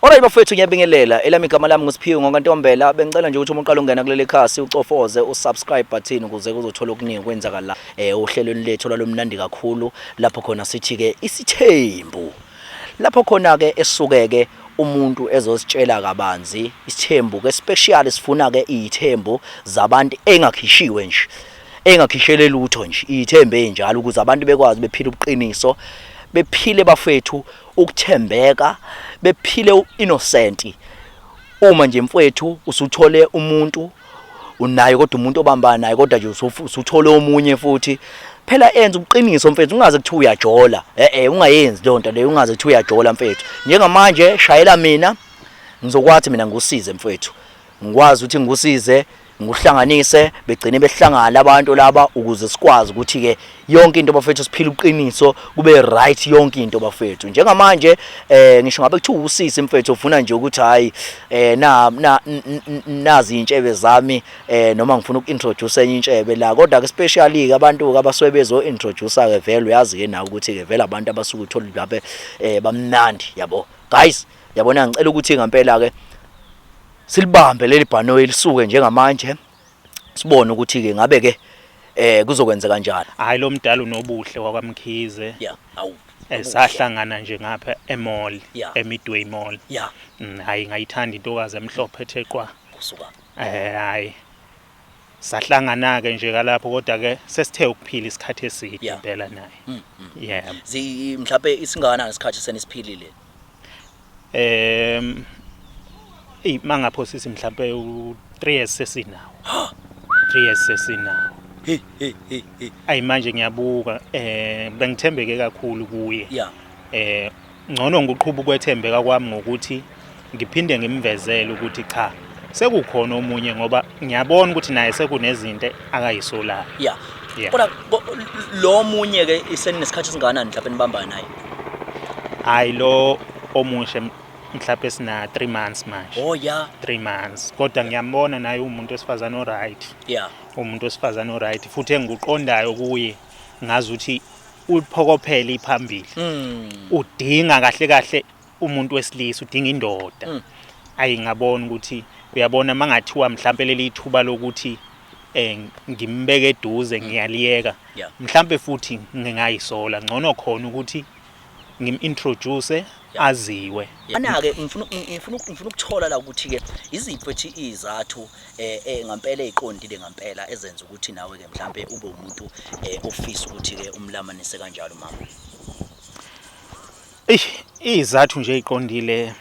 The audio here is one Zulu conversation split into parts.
Alright bafethu, ngiyabingelela. Elami igama lami nguSiphiwe ngokaNtombela. Bengicela nje ukuthi uma uqala ungena kuleli khasi ucofoze usubscribe button ukuze uzothola okuningi okwenzakala ohlelweni lethu lwalomnandi kakhulu lapho khona sithi ke isithembu. Lapho khona ke esuke ke umuntu ezositshela kabanzi isithembu ke special, sifuna ke izithembu zabantu engakhishiwe nje, engakhishele lutho nje, izithembu ezinjalo ukuze abantu bekwazi bephile ubuqiniso, bephile bafethu ukuthembeka, bephile uinnocent. Uma nje mfowethu usuthole umuntu unaye, kodwa umuntu obambana naye, kodwa nje usuthole omunye futhi, phela enza ubuqiniso mfethu, ungaze kuthiwa uyajola. Ungayenzi leyo nto leyo, ungaze kuthiwa uyajola mfethu. Njengamanje shayela mina, ngizokwathi mina ngikusize mfethu, ngikwazi ukuthi ngikusize, ngikuhlanganise, begcine behlangana abantu laba ukuze sikwazi ukuthi ke yonke into bafethu siphile uqiniso, kube right yonke into bafethu. Njengamanje ngisho ngabe kuthiwa usisi mfethu ufuna nje ukuthi hayi, na na nazi intshebe zami, noma ngifuna ukuintroduce enye intshebe la, kodwa ke especially ke abantu abasuke bezo introduce ke vele uyazi ke nawe ukuthi ke vele abantu abasuke uthola lapha bamnandi yabo. Guys, yabona, ngicela ukuthi ngempela ke silibambe leli bhanoyi lisuke njengamanje, sibone ukuthi ke ngabe ke kuzokwenzeka kanjani. Hayi, lo mdala unobuhle wakwaMkhize. Yeah, awu. Sahlangana nje ngapha emall, eMidway Mall. Hayi, ngayithanda intokazi emhlophe ethe qwa. Kusuka. Hayi. Sahlangana ke nje kalapho, kodwa ke sesithe ukuphila isikhathi eside impela naye. Yebo. Zi mhlawumbe isingakanani isikhathi senisiphilile? Ey, mangaphosisi mhlambe u 3 years sesinawo. 3 years sesinawo. Hey hey hey hey. Ayi, manje ngiyabuka, bengithembeke kakhulu kuye. Ngcono ngiqhuba ukwethembeka kwami ngokuthi ngiphinde ngimvezele ukuthi cha, sekukhona omunye, ngoba ngiyabona ukuthi naye sekunezinto akayisolayo. Kodwa lo munye ke iseninesikhathi esingakanani mhlawumbe nibambana naye? Hayi, lo omusha mhlawumbe sina 3 months manje. 3 months, kodwa ngiyambona naye umuntu wesifazane oright. Umuntu wesifazane oright futhi engikuqondayo kuye ngazi ukuthi uliphokophele iphambili. Udinga kahle kahle umuntu wesilisa, udinga indoda. Ayi, ngabona ukuthi uyabona mangathiwa mhlambe leli ithuba lokuthi ngimbeke eduze ngiyaliyeka. Mhlambe futhi ngingayisola, ngcono khona ukuthi ngimintroduce aziwe. Ana ke ngifuna ukuthola la ukuthi ke iziphi ethi izathu ngempela eziqondile ngempela ezenza ukuthi nawe ke mhlambe ube umuntu ofisa ukuthi ke umlamanise kanjalo mama. Ey, izathu nje eziqondile,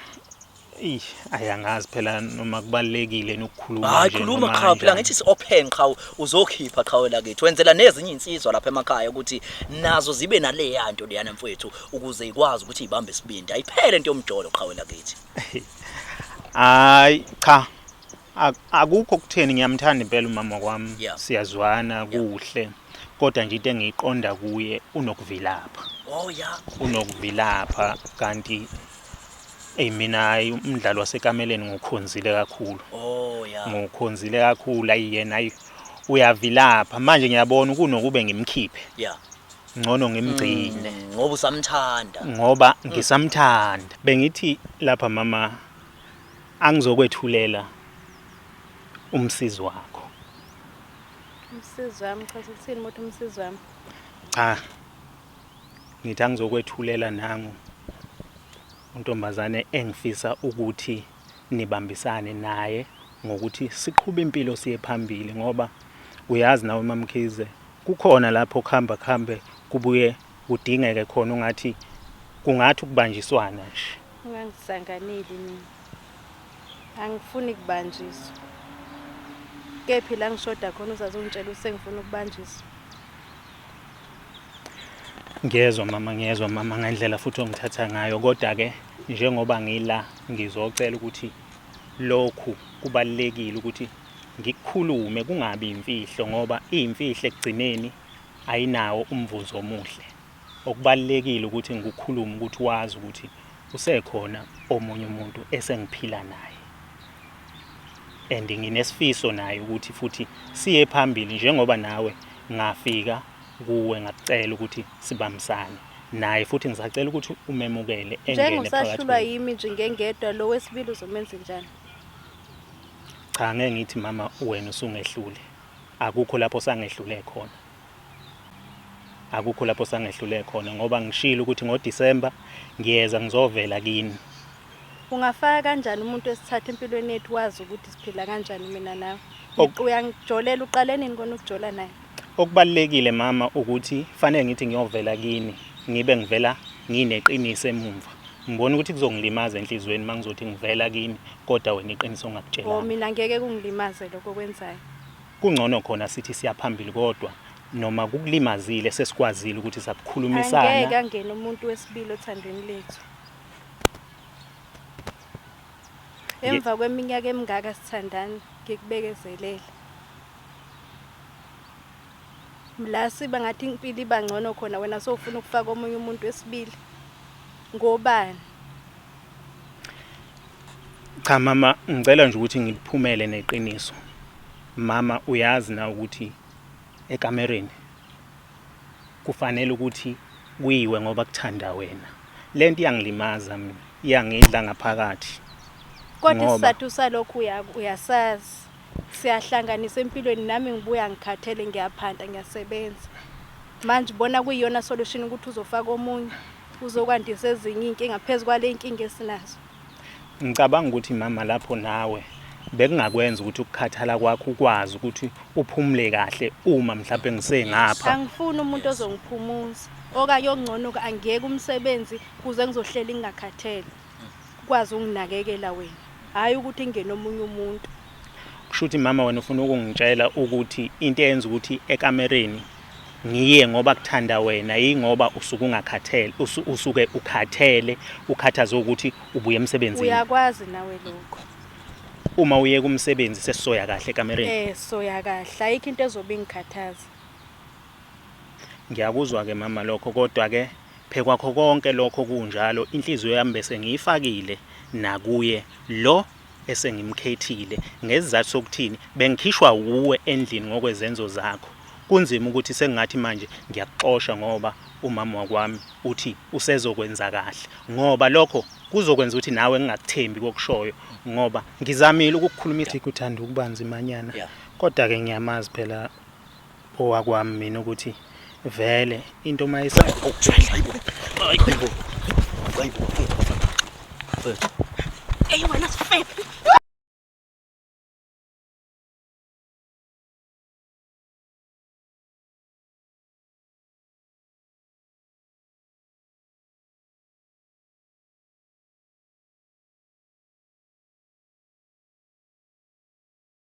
ey, ayangazi phela noma kubalekile nokukhuluma. Hayi, nje khuluma noma qha phela. Kanjani. Ngithi si open qha, uzokhipha qha wena kithi, wenzela nezinye insizwa lapha emakhaya ukuthi nazo zibe naleya nto leyana mfowethu, ukuze ikwazi ukuthi ibambe isibindi, ayiphele into yomjolo qha wena kithi. Hayi cha, akukho kutheni, ngiyamthanda impela umama kwami. Siyazwana kuhle, kodwa nje into engiyiqonda kuye unokuvilapha. Unokuvilapha, kanti ey, mina hayi, umdlalo wasekameleni ngukhonzile kakhulu. Ngukhonzile kakhulu. Ayi, yena ayi, uyavilapha. Manje ngiyabona kunokube ngimkhiphe, ngcono ngimgcine. Ngoba usamthanda. Ngoba ngisamthanda. Bengithi lapha mama angizokwethulela umsizi wakho. Umsizi wami? Chaza, uthini ukuthi umsizi wami? Cha, ngithi angizokwethulela nangu untombazane engifisa ukuthi nibambisane naye ngokuthi siqhube impilo siye phambili, ngoba uyazi nawe MaMkhize, kukhona lapho kuhamba kuhambe kubuye kudingeke khona ungathi kungathi ukubanjiswana nje. Ungangisanganeli mina. Angifuni kubanjiswa. Kephi la ngishoda khona uzazongitshela ukuthi sengifuna ukubanjiswa? Ngiyezwa mama, ngiyezwa mama ngendlela futhi ongithatha ngayo, kodwa ke njengoba ngila ngizocela ukuthi lokhu kubalekile ukuthi ngikukhulume, kungabi imfihlo, ngoba imfihlo ekugcineni ayinawo umvuzo omuhle. Okubalekile ukuthi ngikukhulume ukuthi wazi ukuthi usekhona omunye umuntu esengiphila naye and nginesifiso naye ukuthi futhi siye phambili, njengoba nawe ngafika kuwe ngakucela ukuthi sibambisane. Naye futhi ngisacela ukuthi umemukele engene phakathi. Njengosahlulwa yimi nje ngengedwa lo wesibili uzomenza njani? Cha ngeke ngithi mama wena usungehlule. Akukho lapho sangehlule khona. Akukho lapho sangehlule khona ngoba ngishilo ukuthi ngoDisemba ngiyeza ngizovela kini. Ungafaka kanjani umuntu wesithathu empilweni yethu wazi ukuthi siphila kanjani mina nawe? Uyangijolela uqale nini kona ukujola naye? Okubalulekile mama ukuthi fanele ngithi ngiyovela kini ngibe ngivela ngineqiniso emumva. Ngibona ukuthi kuzongilimaza enhliziyweni uma ngizothi ngivela kini kodwa wena iqiniso Oh ongakutshelanga. mina ngeke kungilimaze lokho okwenzayo. Kungcono khona sithi siyaphambili kodwa noma kukulimazile sesikwazile ukuthi sakukhulumisana. Angeke angene umuntu wesibili othandweni lethu. Emva kweminyaka emingaka sithandana ngikubekezelele. La siba ngathi impilo iba ngcono khona wena sowufuna ukufaka omunye umuntu wesibili. Ngobani? Cha mama ngicela nje ukuthi ngiliphumele neqiniso. Mama uyazi na ukuthi ekamereni kufanele ukuthi kuyiwe ngoba kuthanda wena. Lento iyangilimaza mina, iyangidla ngaphakathi. Kodwa isizathu salokhu uyasazi. Siyahlanganisa empilweni nami ngibuya ngikhathele ngiyaphanta ngiyasebenza. Manje ubona kuyiyona solution ukuthi uzofaka omunye uzokwandisa ezinye iy'nkinga phezu kwale nkinga esinazo. Ngicabanga ukuthi mama lapho nawe bekungakwenza ukuthi ukukhathala kwakho ukwazi ukuthi uphumule kahle uma mhlawumbe ngisengapha. Angifuni umuntu ozongiphumuza okanye okungcono angiyeke umsebenzi kuze ngizohlela ngingakhathele. Ukwazi ukunginakekela wena, hhayi ukuthi ngingene omunye umuntu. Kusho ukuthi mama wena ufuna ukungitshela ukuthi into eyenza ukuthi ekamereni ngiye ngoba kuthanda wena yingoba usuke ungakhathele usuke ukhathele ukhathazwe ukuthi ubuye emsebenzini. Uyakwazi nawe lokho. Uma uye kumsebenzi sesisoya kahle ekamereni. Eh soya kahle ayikho into ezobe ingikhathaza. Ngiyakuzwa ke mama lokho kodwa ke phekwakho konke lokho kunjalo inhliziyo yami bese ngiyifakile nakuye lo esengimkhethile ngesizathu sokuthini bengikhishwa wuwe endlini ngokwezenzo zakho kunzima ukuthi sengingathi manje ngiyakuxosha ngoba umama wakwami uthi usezokwenza kahle ngoba lokho kuzokwenza ukuthi nawe ngingakuthembi kokushoyo ngoba ngizamile ukukukhulumisa kuthanda ukubanzi manyana kodwa ke ngiyamazi phela owakwami mina ukuthi vele into mayisa hayibo hayibo hayibo Ey wena sifebe.